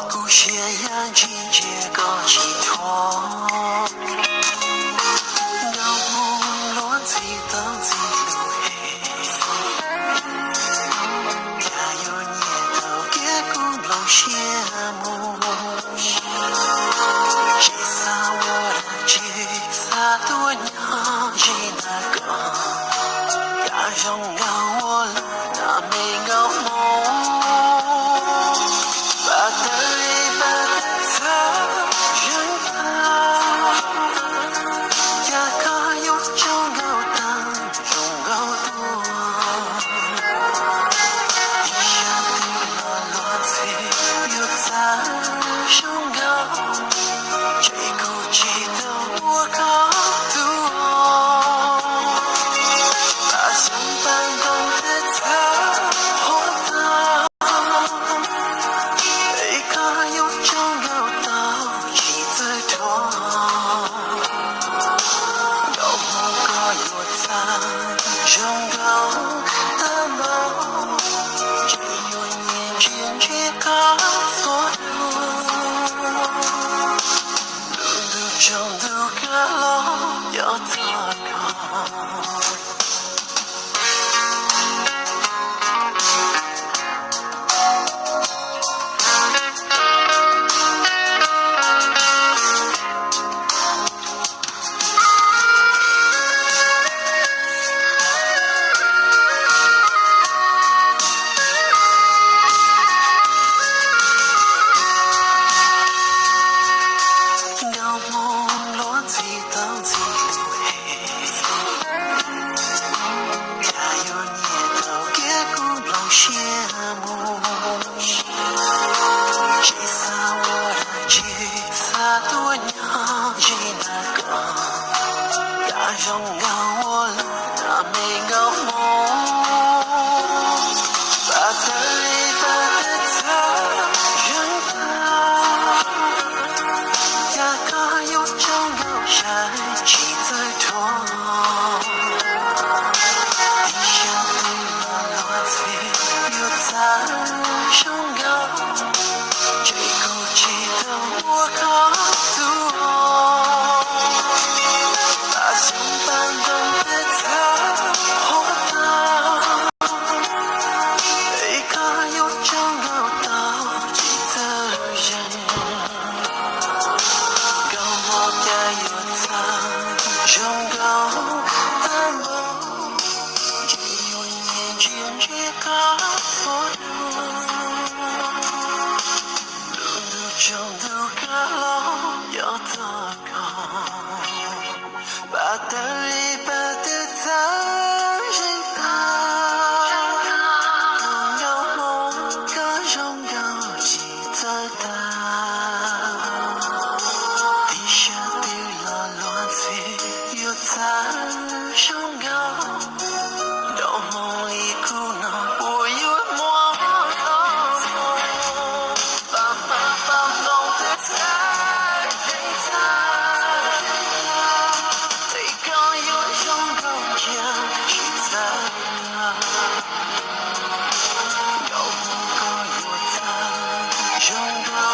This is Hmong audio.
Kuv siab yam ntsis ntsia koj tsis thuam, nkauj Hmoob luag ntxhi tau ntxhi lus hem, cas yuav nyiam tau kiag kuv nplooj siab mus. Tsis xav ua dab tsi, xav tuaj nyob ze ntawm koj, cas zoo nkauj ua luaj na me nkauj Hmoob. Pas tawg li pas tawg txhawv zeeg tag, cas koj yuav tsaug nkauj tag zoo nkauj tuaj. Ib sab twg los luag ntxhi yuav txawj zoo nkauj, ces kuv tsis tau ua koj tug. Pas xyoob pas ntoo twb txhawv huab tag, es koj yuav tsaug nkauj tau tsis txawj dhuav. Nkauj Hmoob koj yuav txawj zoo nkauj tag npaum, ces yuav nyiam ntsia ntsia koj txhua hnub. Lub ntuj tsaus ntuj kawg los nco txog koj. Nkauj Hmoob luag ntxhi tau ntxhi lus hem, cas yuav nyiam tau kiag kuv nplooj siab mus. Tsis xav ua dab tsi, xav tuaj nyob ze ntawm koj, cas zoo nkauj ua luaj na me nkauj Hmoob. Pas tawg li pas tawg txhawv zeeg tag, cas koj yuav tsaug nkauj sai tsis txawj dhuav. Ib sab twg los luag ntxhi yuav txawj zoo nkauj, ces kuv tsis tau ua koj tug. Pas xyoob pas ntoo twb txhawv huab tag, es koj yuav tsaug nkauj tau tsis txawj zeeg. Nkauj Hmoob cas yuav txawj zoo nkauj tag npaum, ces yuav nyiam ntsia ntsia koj txhua hnub. Lub ntuj tsaus ntuj kawg los nco txog koj. Pas tawg li pas tawg txhawv zeeg tag, tus nkauj Hmoob koj zoo nkauj tsis txawj tag. Ib sab twg los luag ntxhi yuav txawj zoo nkauj, nraum Hmoob li kuv no puas yuav muaj tau. Pas hmab pas ntoo twb txhawv zeeg tag, es koj yuav zoo nkauj cia tsis txawj tag. Nkauj Hmoob koj yuav txawj zoo nkauj